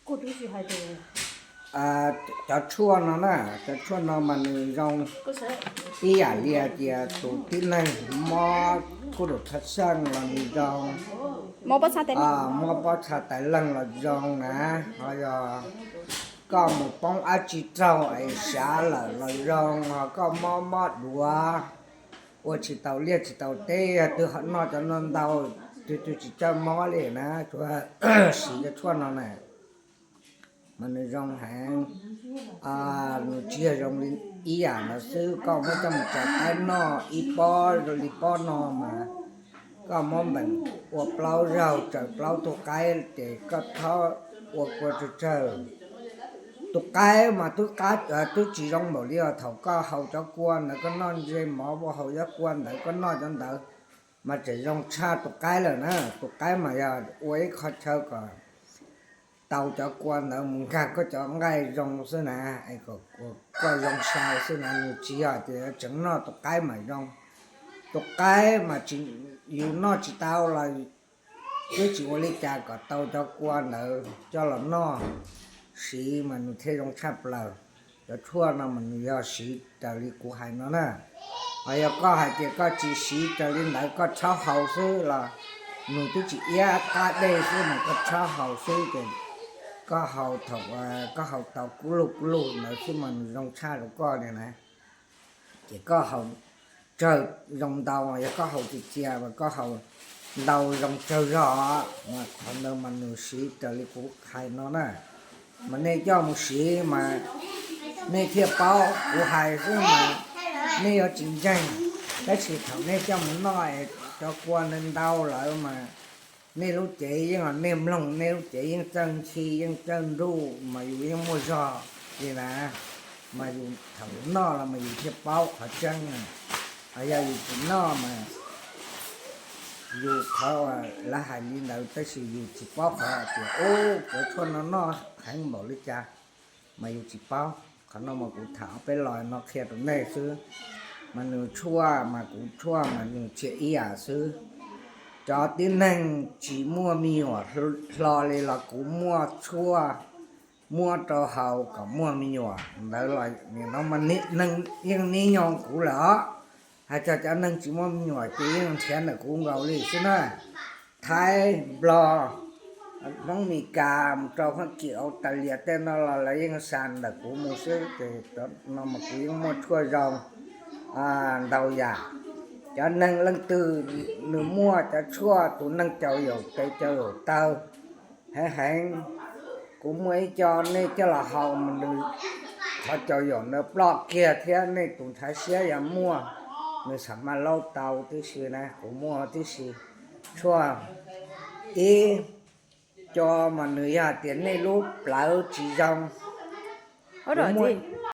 Cov tshuaj no na, cov tshuaj no mas nws zoo ib yam li tias tus tib neeg mob kub tus thaj xeej los nws zoo, mob pob txha tais leeg los zoo na, ho yog koj mus poob dab tsi raug es sav lawm los zoo, ho koj mob mob duav, ua tsis taus liaj tsis taus teb, yog twg ho noj cov no ntau, twg twg tsis coj mob li na, tsuas siv cov tshuaj no na. Mas nws zoo heev, nws tsis yog zoo li ib yam no xwb, koj muab coj mus tsaws qaib noj ib pob zoo li pob no mas koj muab npeem ua plaub zaug tsaws plaub tug qaib ces koj txhob ua kua tsawg tsawg. Tus qaib mas twb tsis zoo npaum li os, thaum koj haus cov kua ntawd koj noj ntsej mov, ua haus cov kua ntawd koj noj cov ntawd mas tseem zoo tshaj tus qaib lawm na. Tus qaib mas yog ua ib qho chaw kom tau cov kua ntawd mus nkag koj cov nqaij zoo xwb na, es kom koj zoo sai xwb na, nws tsis yog tias tseem noj tus qaib mas zoo. Tus qaib mas yus noj tsis tau los twb tsis ua li cas, kom tau cov kua ntawd coj los noj siv mas nws thiaj zoo tshaj plaws. Cov tshuaj no mas nws yog siv raws li kuv hais no na. Ho yog koj hais tias koj tsis siv raws li ntawd, koj rhaub haus xwb los nws twb tsis iab qab dej xwb mas koj rhaub haus xwb ces koj haus thaum koj haus tau kub lug kub lug ntawd xwb mas nws zoo tshaj rau koj li na. Ces koj haus tsawg zoo ntau, yog koj haus txias txias mas koj haus ntau zoo tsawg zog, mas qhov ntawd mas nws siv raws li kuv hais no na. Mas nej coj mus siv mas nej thiaj paub, kuv hais xwb mas nej yuav tsis ntseeg. Tab sis thaum nej coj mus noj es cov kua ntawd ntau lawm mas nej lub cev yeej, nej mloog nej lub cev yeej txawj nthi yeej txawj nruj mas yus yeej muaj zog li na. Mas yus thaum yus noj los mas yus thiaj paub qhov tseeb na. Ho yog yus tsis noj mas yus qhov uas lawv hais li ntawd tab sis yus tsis paub qhov tias ub cov tshuaj no noj heev npaum li cas, mas yus tsis paub. Qhov no mas kuv tham peb los no qhia rau nej xwb. Mas nws tshuaj mas kuv tshuaj mas nws tsis ib yam xwb. Cov tib neeg tsis muaj me nyuam hlo li los kuv muaj tshuaj muab rau haus kom muaj me nyuam ntawd los nim no mas neeg yeej nib nyoo kuv lawm os. Hais txog cov neeg tsis muaj me nyuam ces yeej nrhiav ntawm kuv nkaus li xwb na. Thaib, Nplog, Hmoob, Mes Kas, mus rau Fab Kis, Australia tej no los lawv yeej xa ntawm kuv mus xwb ces no mas kuv yeej muaj tshuaj zoo ntau yam. Cov neeg leej twg nws muaj cov tshuaj tus neeg caum yaum tes caum yaum taw heev heev, kuv muaj ib co nej coj los haus mas nws qhov caum yaum ntawd ploj kiag thiab nej tus ntshav siab yog muaj, nws xam maj laub tau tib si na, kuv muaj tib si. Tshuaj ib co mas nws yog tias nej lub plawv tsis zoo, muaj